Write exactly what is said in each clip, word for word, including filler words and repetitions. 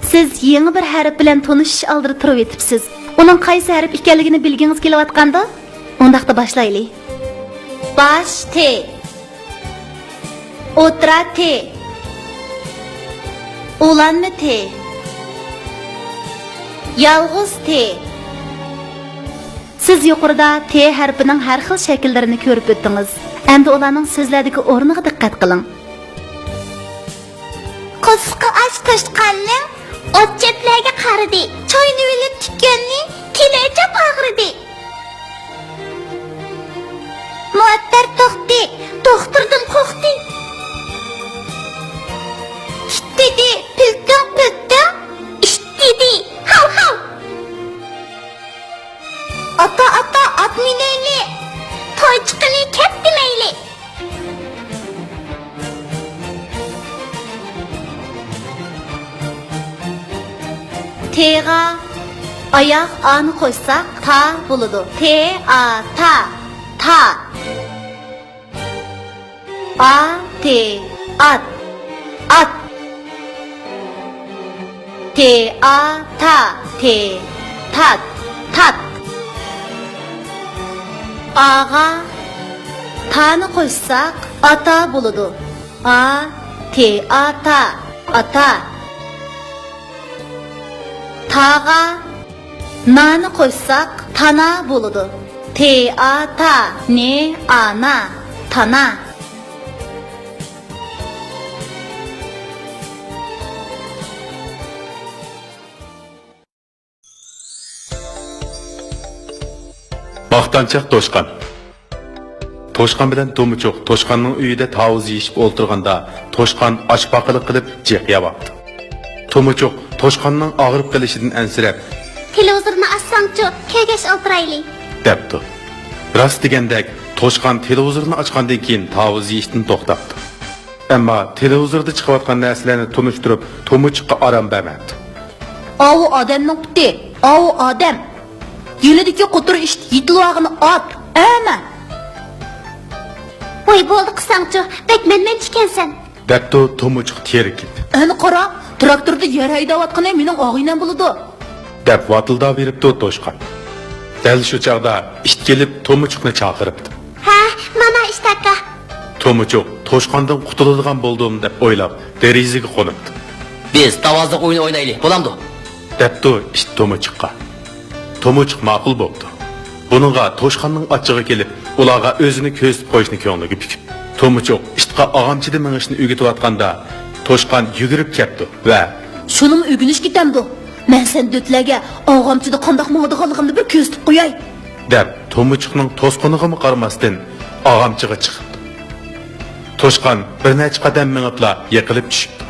سىز يېڭى بىر ھەرپ بىلەن تونۇشۇش ئالدىدا تۇرۇۋېتىپسىز. ئۇنىڭ قايسى ھەرپ ئىكەنلىكىنى بىلگىڭىز كېلىۋاتقاندۇ؟ ئۇنداقتا باشلايلى. باش تى. ئوتتۇرا تى. ئۇلانما تى. يالغۇز تى. سىز يۇقىرىدا تى ھەرپىنىڭ ھەر خىل شەكىللىرىنى كۆرۈپ ئۆتتىڭىز. ئەمدى ئۇلارنىڭ سۆزلەردىكى ئورنىغا دىققەت قىلىڭ. قورسىقى ئاچ توشقاننىڭ ئوت-چۆپلەرگە قارىدى. چاينىۋېلىپ تىكەننى تىلى چاپ ئاغرىدى. مۇئەتتەر توختى، دوختۇردىن قورقتى. ئىت دېدى، پىلتىڭ، پىلتىڭ، ئىت دېدى، ھاۋ، ھاۋ. ئاتا، ئاتا، ئات مىنەيلى، توي چىقىنى كەپ دېمەيلى. تىغا ئاياغ ئانى قوشساق، تا بولىدۇ. تى، ئا، تا، تا. ئا، تى، ئات، ئات. تى، ئا، تا، تى، تات، تات. ئاغا تانى قوشساق، ئاتا بولىدۇ. ئا، تى، ئا، تا، ئاتا. تاغا نانى قوشساق، تانا بولىدۇ. تى، ئا، تا، نى، ئا، نا، تانا. ماختانچاق توشقان. توشقان بىلەن تومۇچۇق توشقاننىڭ ئۆيىدە تاۋۇز يېيىشىپ ئولتۇرغاندا، توشقان ئاچ باقىلىق قىلىپ جىق يەۋاپتۇ. تومۇچۇق توشقاننىڭ ئاغرىپ قېلىشىدىن ئەنسىرەپ، تېلېۋىزورنى ئاچساڭچۇ، كۆرگەچ ئولتۇرايلى، دەپتۇ. راست دېگەندەك، توشقان تېلېۋىزورنى ئاچقاندىن كېيىن تاۋۇز يېيىشتىن توختاپتۇ. ئەمما تېلېۋىزوردا چىقىۋاتقان نەرسىلەرنى تونۇشتۇرۇپ، تومۇچۇققا ئارام بەرمەپتۇ. ئاۋۇ ئادەمنىڭ پۇتى، ئاۋۇ ئادەم. يېنىدىكى قوتۇر ئىت يېتىلىۋالغىنى ئات، ئەمە. ۋاي، بولدى قىلساڭچۇ، بەك مەنمەنچى ئىكەنسەن، دەپتۇ تومۇچۇق تېرىكىپ. ئەنە قارا، تىراكتوردا يەر ھەيدەۋاتقىنى مېنىڭ ئاغىنەم بولىدۇ، دەپ ۋاتىلداۋېرىپتۇ توشقان. دەل شۇ چاغدا ئىت كېلىپ تومۇچۇقنى چاقىرىپتۇ. ھە، مانا ئىت ئاكا. تومۇچۇق توشقاندىن قۇتۇلىدىغان بولدۇم دەپ ئويلاپ، دېرىزىگە قونۇپتۇ. بىز تاۋۇزلۇق ئويۇن ئوينايلى، بولامدۇ؟ دەپتۇ ئىت تومۇچۇققا. تومۇچۇق ماقۇل بوپتۇ. بۇنىڭغا توشقاننىڭ ئاچچىقى كېلىپ، ئۇلارغا ئۆزىنى كۆرسىتىپ قويۇشنى كۆڭلىگە پۈكۈپتۇ. تومۇچۇق ئىتقا ئاغامچىدا مېڭىشنى ئۆگىتىۋاتقاندا، توشقان يۈگۈرۈپ كەپتۇ ۋە، شۇنىمۇ ئۆگىنىش كېتەمدۇ؟ مەن سەن دۆتلەرگە ئاغامچىدا قانداق ماڭىدىغانلىقىمنى بىر كۆرسىتىپ قوياي، دەپ، تومۇچۇقنىڭ توسقىنىغىمۇ قارىماستىن، ئاغامچىغا چىقىپتۇ. توشقان بىر نەچچە قەدەم مېڭىپلا يىقىلىپ چۈشۈپتۇ.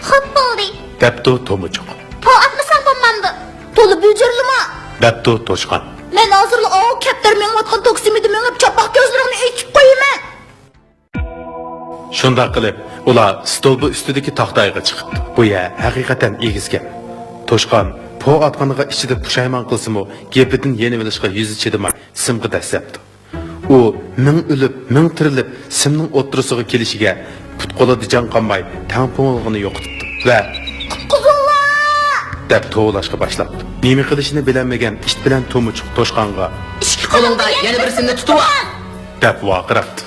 خوپ بولدى، دەپتۇ تومۇچۇق. پو ئاتمىساڭ بولمامدۇ؟ تولا بۇجۇرلىما، دەپتۇ توشقان. مەن ھازىرلا ئاۋۇ كەپتەر مېڭىۋاتقان توكسىمىدا مېڭىپ، چاپاق كۆزلىرىڭنى ئېچىپ قويىمەن. شۇنداق قىلىپ، ئۇلار ستولبا ئۈستىدىكى تاختايغا چىقىپتۇ. بۇ يەر ھەقىقەتەن ئېگىزكەن. توشقان پو ئاتقىنىغا ئىچىدە پۇشايمان قىلسىمۇ، گېپىدىن يېنىۋېلىشقا يۈزى چىدىماي، سىمغا دەسسەپتۇ. ئۇ مىڭ ئۆلۈپ، مىڭ تىرىلىپ، سىمنىڭ ئوتتۇرىسىغا كېلىشىگە، پۇت-قولىدا جان قالماي، تەڭپۇڭلۇقىنى يوقىتىپتۇ ۋە، قۇتقۇزۇڭلار! دەپ توۋلاشقا باشلاپتۇ. نېمە قىلىشىنى بىلەلمىگەن ئىت بىلەن تومۇچۇق توشقانغا، ئىككى قولۇڭدا يەنە بىر سىمنى تۇتۇۋال! دەپ ۋارقىراپتۇ.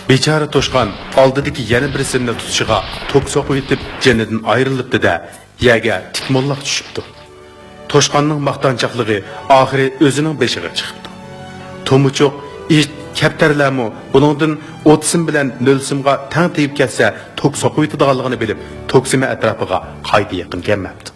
بىچارە توشقان ئالدىدىكى يەنە بىر سىمنى تۇتۇشىغا توك سوقۇۋېتىپ، جېنىدىن ئايرىلىپتۇ-دە، يەرگە تىك موللاق چۈشۈپتۇ. توشقاننىڭ ماختانچاقلىقى ئاخىرى ئۆزىنىڭ بېشىغا چىقىپتۇ. تومۇچۇق، ئىت، كەپتەرلەرمۇ بۇنىڭدىن ئوت سىم بىلەن نۆل سىمغا تەڭ تېگىپ كەتسە، توك سوقۇۋېتىدىغانلىقىنى بىلىپ، توك سىمى ئەتراپىغا قايتا يېقىن كەلمەپتۇ.